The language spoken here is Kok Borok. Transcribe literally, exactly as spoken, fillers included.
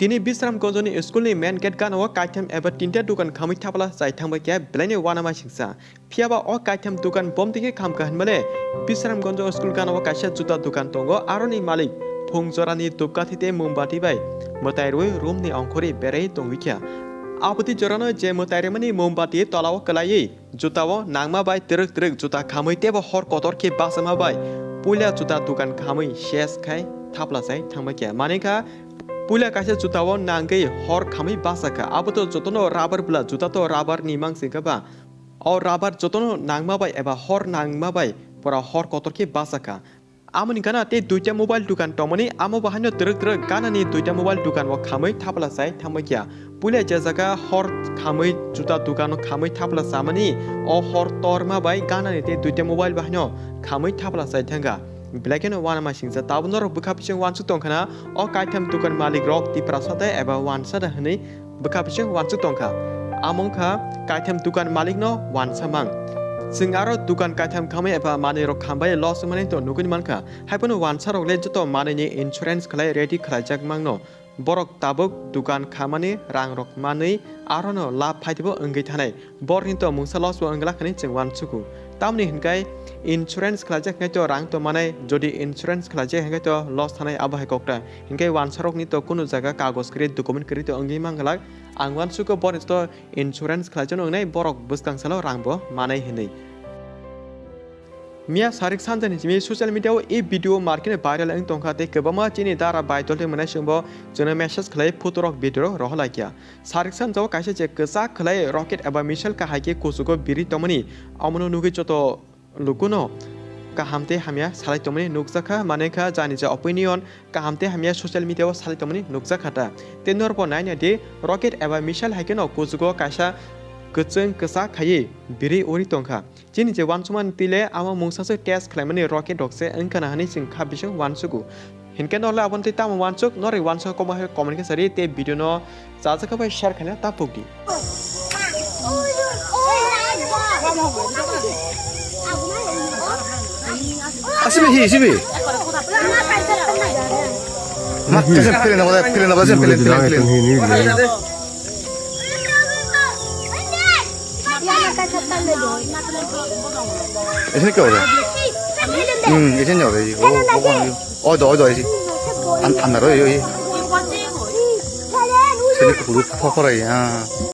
Tini Bisramganjni school ni main gate gana o kaitham eba tinta dukan khamwi thapla chai thangbai khe belaini uanama singsa. Phiya ba o kaitham dukan bomti khe khamkha hinmale Bisramganj school gana o kaisa juta dukan tongo, aroni malik phung jorani dupkathi tei mombati bai mwtai rwi room ni ongkhorwi berai tongwi kha. Aboni jorano je mwtai rwmani mombati tola o kwlaiwi juta o nangma bai twrwk twrwk juta khamwi teibo hor kotor khe bachama bai puila juta dukan khamwi ses khai thapla chai thangbai kha. Manwi kha puila kaisa juta o nangwi hor khamwi bachakha. Abo to jotono rubber bwla, juta to rubber ni mang singkha ba. O rubber jotono nangma bai eba hor nangma bai pura hor kotor khe bachakha. Amoni gana tei duita mobile dukan tongmani, amo bo haino twrwk twrwk ganani duita mobile dukan o khamwi thapla chai thangbai kha. Puila je jaga hor khamwi juta dukan o khamwi thapla chamani, o hor torma bai ganani tei duita mobile bo haino khamwi thapla chai thangkha. Belai kheno uanama singsa. Tabuk norok bwkha bising uansuk tongkhana, o kaitham dukan malik rok Tiprasa de eba uansa de hinwi bwkha bising uansuk tongkha. Amo wngkha kaitham dukan malik no uansa mang. Chwng aro dukan kaitham khamwi eba manwi rok khambai loss wngmani to nugwi mankha. Haiphano uansa rok le joto manwi ni insurance khlai ready khlaijak mangno. Borok tabuk dukan khamani rang rok manwi arono lab phaitebo wngwi thanai. Borni to mungsa loss bo wngla khani chwng uansugo. Tamni hinkai insurance khlaijak hinkai to rang to manai, jodi insurance khlaijak hinkai to loss thanai abo hai kokta. Hinkai uansarokni to kunu jaga kagoj kwrwi document kwrwi to wngwi manglak. Ang uansugo borni to insurance khlaijak wngnai borok bwskang salo rang bo manai hinwi. Miya sarik sanjani simi social media o e video markino viral wng tongkha tei kwbangma chini dara bai toltwi mwnai chwngbo chwngno message khlai photo rok video rok rohorlai kha. Sarik sanjao kaisa je kwchak khlai rocket eba missile kahai khe kuchugo birwi tongmani, omono nugwi joto lukuno kaham tei hamya salai tongmani nukjakha, manwi kha jani je opinion kaham tei hamya social media o salai tongmani nukjakha ta. Tei norbo naina di, rocket eba missile hai kheno kuchugo kaisa kwchwng kwchak khaiwi birwi uri tongkha. Chini je uansukmani twi le amo mungsa se test khlaimani rocket rok se wngkha na hinwi chwng kha bising uansugo. Hinkhe norle aboni twi tamo uansuk, norwi uansuk kok bahai comment khe sari tei video no chajak khe bai share khaina ta pukdi. Asibi hi, asibi. Ma, kasa pele na wala, pele na wala, pele, pele, pele. Isini kau dah? Hmm, isini kau dah? Oh, oh, oh, oh, oh, isi. An, an, ro, yo, yo. Sini kuru, pokora, ya.